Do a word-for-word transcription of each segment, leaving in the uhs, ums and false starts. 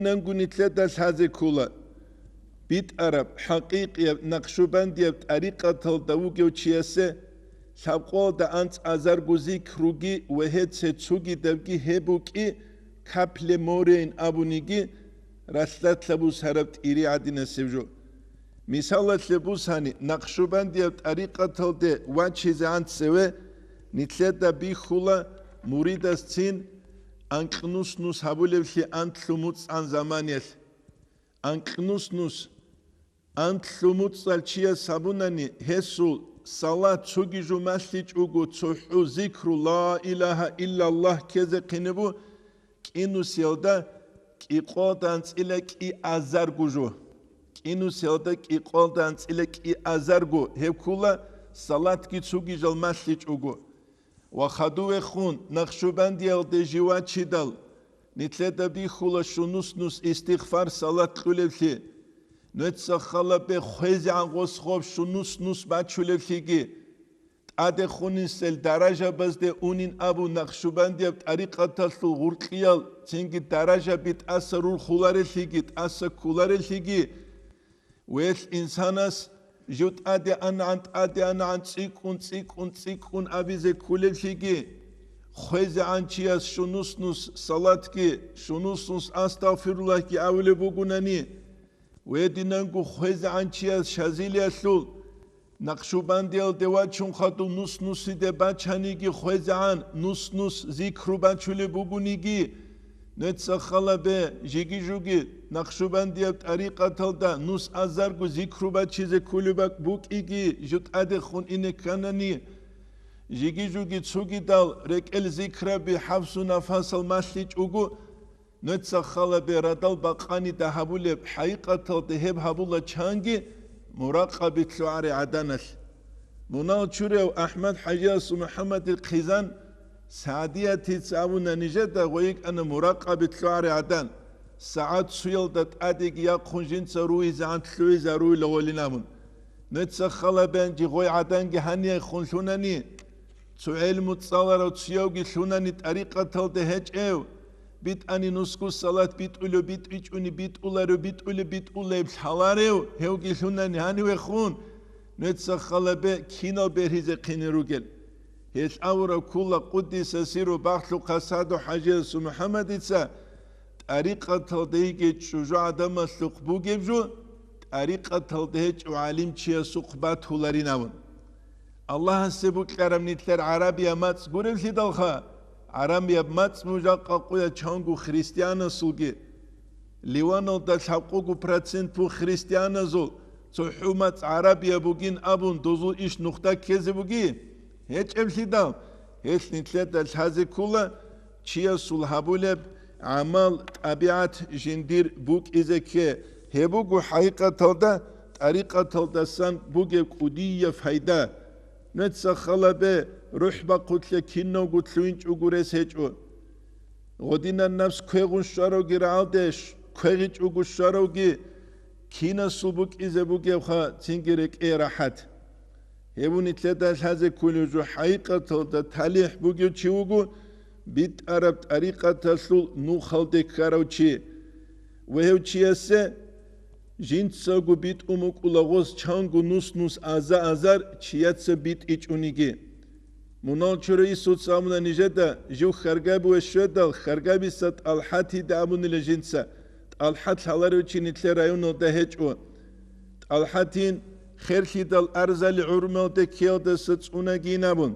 Гьединанго нилъеда лъазе ккола, битӀараб, хӀакъикъияб, накъшубандияб тӀарикъаталда вугев чиясе лъабкъоялда анцӀазарго зикруги ва гьеце цогидабги гьеб букӀи капле морейин абуниги, ралъдалъа бусараб тӀири гӀадинасеб жо. Мисалалъе бусани, накъшубандияб тӀарикъаталде вачизегӀан цеве нилъеда бихьула муридасцин анкьнус-нус гьабулеблъи анлъу муцӀан заманиялъ. Анкьнус-нус анлъу муцӀал чияс гьабунани, гьесул салат цоги жумалъичӀого цохӀо зикру ла илагьа иллаллагь ккезе хъинебу, кӀинусиялда кӀикъоялда анцӀила кӀиазарго жо. КӀинусиялда кӀикъоялда анцӀила кӀиазарго гьеб ккула, салатги цуги жал малъичӀого. Ва хадувехун, Нахшубандиялде живачидал, нилъеда бихьула щунус-нус истигъфар салат кьулевлъи. Нуеца халабе хвезегӀан гъос гъоб щунус-нус бачулевлъиги. ТӀадехунисел даражабазде унин абу Нахшубандияб тӀарикъаталъул гъуркьиял цинги даражаби тӀаса рурхулареллъиги, тӀаса ккулареллъиги, велъ инсанас жив тӀаде анагӀан, тӀаде анагӀан цӀикӀкӀун, цӀикӀкӀун, цӀикӀкӀун абизе ккулеллъиги, хвезегӀан чияс щунус-нус салатги, щунус-нус астагъфируллагьги абулеб бугунани, Гьединанго хвезегӀан чияс Шазилиялъул Нахшубандиялде вачун хадуб нус-нусиде бачаниги хвезегӀан, нус-нус зикру бачулеб бугониги, нуеца халабе жиги-жуги Нахшубандияб тӀарикъаталда нус азарго зикру бачизе кколеб букӀиги жутӀадехун ине кканани, жиги-жуги цугидал рекӀел зикраби хӀабсу нафасал малъичӀого, Нуеца халабе радал бакъанида гьабулеб, хӀакъикъаталда гьеб гьабула чанги муракъаби лъугӀари гӀаданалъ. Мунал чурав АхӀмад-хӀажиясул МухӀаммадил хъизан СагӀдиятица абуна нижеда гъой йикӀана муракъаби лъугӀари гӀадан, сагӀат цуялда тӀадеги яхъун жинца руйзегӀан лъугӀизаруйла гъолин абун. Нуеца халабе гъой гӀаданги гьанияйхун лъунани, Цо гӀелму цӀаларав чиявги лъунани тӀарикъаталда гьечӀев, битӀани нусго салат битӀулев, битӀичӀони битӀуларев, битӀулеб, битӀулеб лъаларев, гьевги лъунани гьанивехун, нуеца халабе кинал бергьизе хъине ругел. Гьелъ авурав ккула къуддиса сиру багьлъухъа СагӀду-хӀажиясул МухӀаммадица, тӀарикъаталда йигей чӀужугӀадамалъухъ бугеб жо, тӀарикъаталда гьечӀев гӀалимчиясухъ батуларин абун. Аллагьасе букьараб нилъер гӀарабияб мацӀ гуревлъидалха, гӀарабияб мацӀ мужа къакъуя чанго христианасулги. Ливаналда лъабкъого процент бу христианазул цохӀо мацӀ гӀарабияб бугин абун дозул иш нухда ккезе буги? ГьечӀеблъидал, гьелъ нилъеда лъазе ккула, чиясул гьабулеб гӀамал, тӀабигӀат жиндир букӀизе кке, гьеб буго хӀакъикъаталда тӀарикъаталдасан бугеб кӀудияб пайда. Нуеца халабе рухӀ бахъулъе кинавго лъугьинчӀого рес гьечӀо. Гъодинан напс квегъун щваравги рагӀалде квегъичӀого щваравги, кинасул букӀизе бугебха цинги рекӀее рахӀат. Гьеб нилъеда лъазе кколев жо хӀакъикъаталда талихӀ бугев чи вуго, битӀараб тӀарикъаталъул нухалде ккарав чи. Ва гьев чиясе жинцаго битӀун букӀула гъос чанго нус-нус аза-азар чияца битӀичӀониги. Мунал чура Исуца абуна нижеда, жив хьаргабиве щведал, хьаргабица ТӀалхӀатида абунила жинца, ТӀалхӀат лъаларев чи нилъер районалда гьечӀо. ТӀалхӀатин херлъидал арзали гӀурмалде ккеялдаса цӀунагин абун.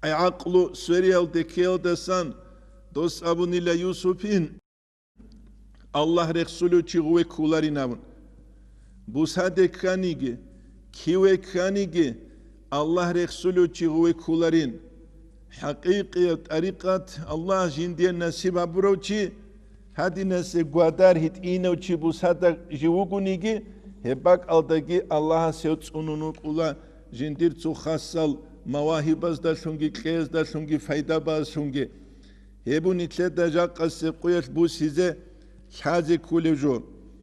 ГӀакълу свериялде ккеялдасан дос абунила Юсупин, Аллагь рехсулев чи гъуве кколарин абун. Бусаде кканиги, киве кканиги, Аллагь рехсулев чи гъуве кколарин. ХӀакъикъияб тӀарикъат Аллагь жиндие насиб гьабурав чи, гьадинасе гвадар гьитӀинав чи бусада жив вугониги, гьеб бакӀалдаги Аллагьас гьев цӀунун вукӀула, жиндир цо хасал мавагьибаздалъунги, кьездалъунги, пайда баалъунги. Гьеб нилъеда жакъасеб къуялъ бусизе лъазе кколев жо.